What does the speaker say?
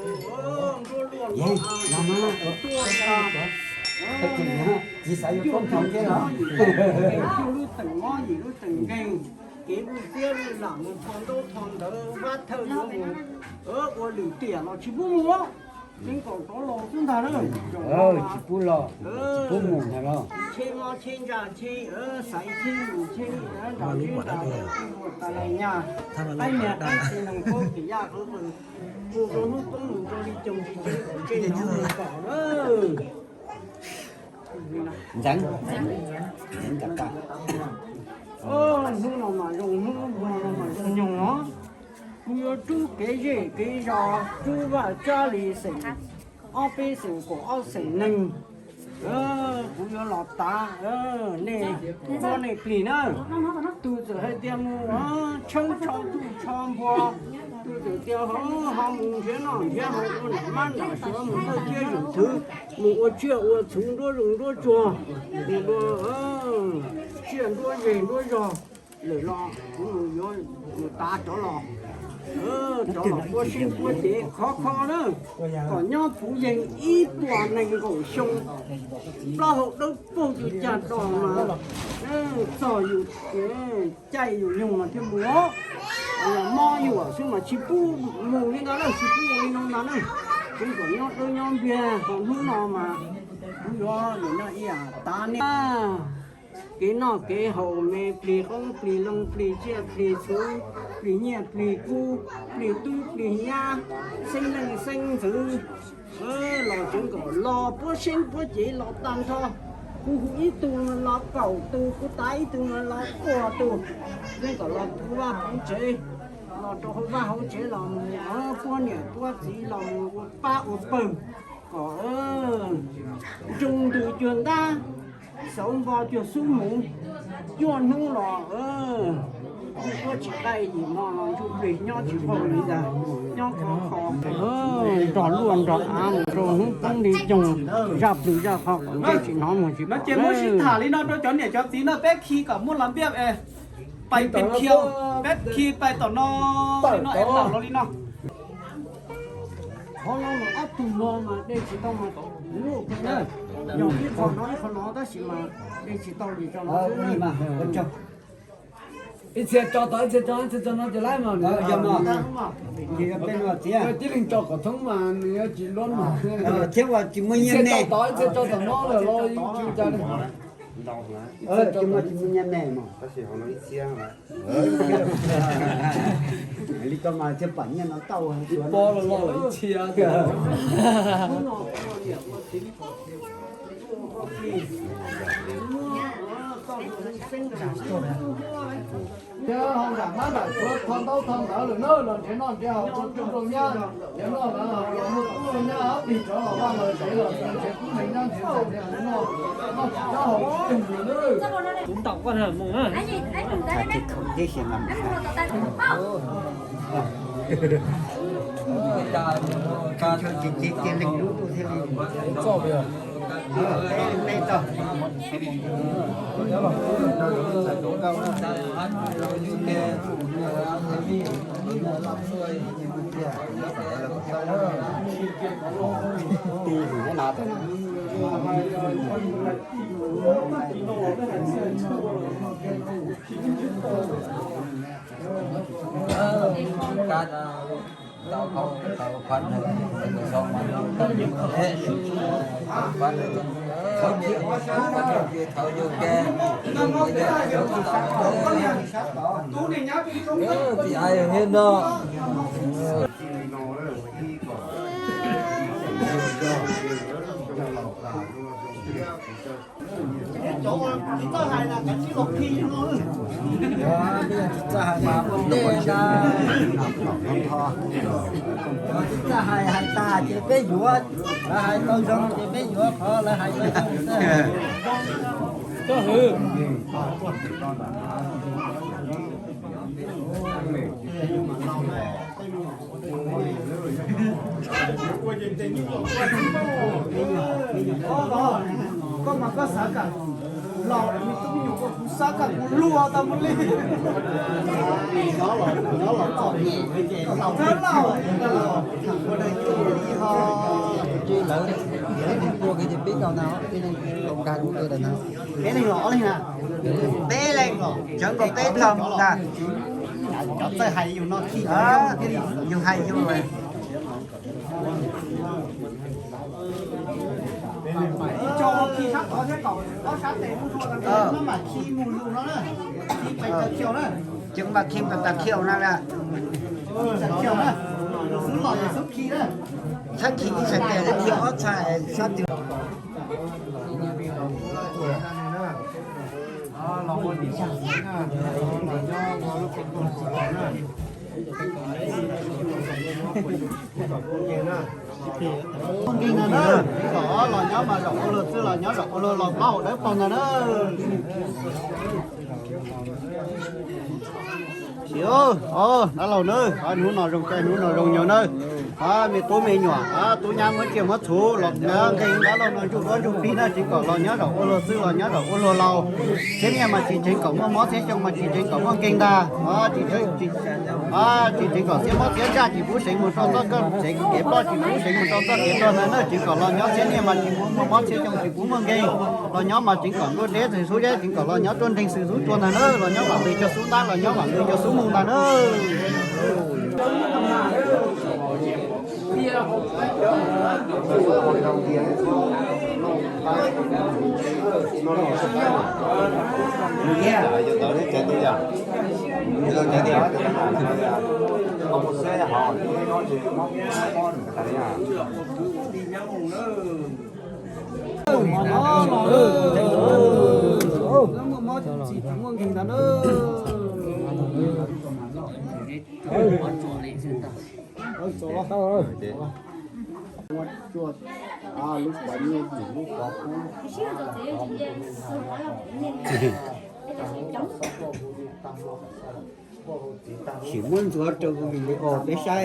Yog mas, tsis xav yuav koob hmoov thiab los? Lub teem mob yim lub teem nkeeg, kev mus txiab lam mus tho ntaub tho ntawv, vab thawj yuav mus ua lwm tiam los tsis pub mus, tseev kom rov los xwb ntag na. Tsis pub los, tsis pub mus ntag los. Cheb mob cheb ntsaj cheb xaiv cheb mus cheb nram zeb nram tas lais nyaj, qaib niag qaib txiv nees paub kev yaj qhov mus rau hnub poob mus rau li coos tsis tseev kom tsev no mus kom na. Ntxeev, ntxeev tas tas. Hnub no mas zoo, hnub no mas zoo nyoog os. Kuv yuav rub kev zej kev zos, rub vaj tsab li xeem ob peb xeem kaum ob xeem neeg. Kuv yuav los tav nej, kuv nej plig na. Tus txawm hais tias mus tshawb tsho tsuj tsho npua, tus txawm tias ho mus nrhiav noj nrhiav haus, ua nram mab nram suav, mus thawj thiab zeem thwv, mus ua tsiaj ua txhuv nruab zoov nruab tsuag, mus ua tsiaj nruab zej nruab zog lawm los kuv mus yuav mus tav rov los, rov los puab seeb puab cev khov kho na, kom nyob puv yeeg ib puas nees nkaum xyoo, plaub hau dawb paug yus cag dos mas txog yus caij yus nyoog mas thiaj mus. Mob yuam xwb mas tsis pub mus li ntawd na, tsis pub mus li no ntag na. Tseev kom nyob dawb nyob npiag, ho hnub no mas kuv yuav nim no ib yam tav nej kev noj kev haus, me plig qoob plig loo plig tsiaj plig txhuv, plig nyiaj plig kub, plig tub plig nyab, xeeb leej xeeb ntxwv, los tseev kom los puab seeb puab cev los tag nrho. Kuv hu ib tug los kaum tus, kuv tav ib tug los puas tus, tseev kom los puv vaj puv tsev, los rau hauv vaj hauv tsev, los mus puab niam puab txiv, los mus ua pab ua pawg, kom zoo ntws cuag ntab, xauv npo cuag xub muv, cuaj hnub los kuj tsis qaij yim hmo los ntsuj plig nyob tsis paub li ntag, nyob khov kho. Nrog luaj nrog av mus rau hnub poob li coog, zaj plig zaj qhov kom ntsej tsis hnov muag tsis paub. Ces muab sib tham li no rau cov niam cov txiv no, peb khi kom muaj los npiaj es pais pem khiaus, peb khi pais tom no li no es tawm los li no. Qhov no mas ob tug no mas de tsis tau mas luj kawg na. Yog ib qho no ib qho no tab sis mas de tsis tau li tso no. Ib txhia tso tod, ib txhia tso, ib txhia tso no ces laib mas. Tib leeg tso kom thoob mas nws yuav tsis luab mas. Ib txhia tso tod, ib txhia tso tom no lawm los tsis ua cas li. Ib txhia tso tod. Li ko mas thiaj pom nyiaj no tau. Ib pob los loj lawm ib txhia. Nyob hauv nram mab nram suav tho ntaub tho ntawv lawm na, los nrhiav noj nrhiav haus rau tub rau nyab, nrhiav noj lawm los muaj tub muaj nyab ob plig rov los vaj los tsev los nrhiav tub nrhiav nyab nrhiav ntxhais nrhiav hluas noj, noj tsis tau haus tsis cug lawm na. Tus ntaus koj na mus na. Txoj Tsis txawj hais mas ua ntej ntag. Tsis txawj hais, hais tas ces peb yuav, lawv hais tau zoo ces peb yuav qhov lawv hais tau zoo xwb. Koj mas koj xav kam los, kuv xav kam kuv luag tau mus li. Thab Lauj, ua dab Lawv tias leej twg tuaj kiag ces peb nkaus ntag, peb leeg los ob leeg na. Peb leeg los, peb leeg los, cov nkaus peb tog mus ntag. Cov txawj hais yus no khi, yus hais yus. Ces mas khi mas tas khi na. Txhob khi ib sab tes, khi ob txhais sab twg. Muaj nkeeg ntag na, kom los nyob mas zaum ua luag xwb los nyob zaum ua luag los plaub hau dawb paug ntag na. Sim, dab laug na, hnub no zoo caij hnub no zoo nyoog na. Me tub me nyuam, tub nyab muab tsiaj muab txhuv los nkeeg dab laug no ntsuj duab ntsuj plig na, tseev kom los nyob zaum ua luag xwb los nyob zaum ua luag laus. Txhiab niaj mas tsis tseev kom muaj mob, txhiab xyoo mas tsis tseev kom muaj nkeeg ntag. Tsis tseev kom txhiab mob txhiab ntsaj tsis pub seev mus rau txoj kev ploj, tsis pub seev mus rau txoj kev tuag ntag na, tseev kom los nyob txhiab niaj mas tsis pub muaj mob, txhiab xyoo tsis pub muaj nkeeg. Los nyob mas tseev kom nkuaj deb txawm xub deb, tseev kom los nyob ruaj nreeg xwm xub tuag ntag na, los nyob vam nqis cov xub ntab, los nyob vam nqis cov xub moog ntag na. Muaj mob tsis muaj nkeeg ntag na. Tsis muab ntxuav rau video peb saib.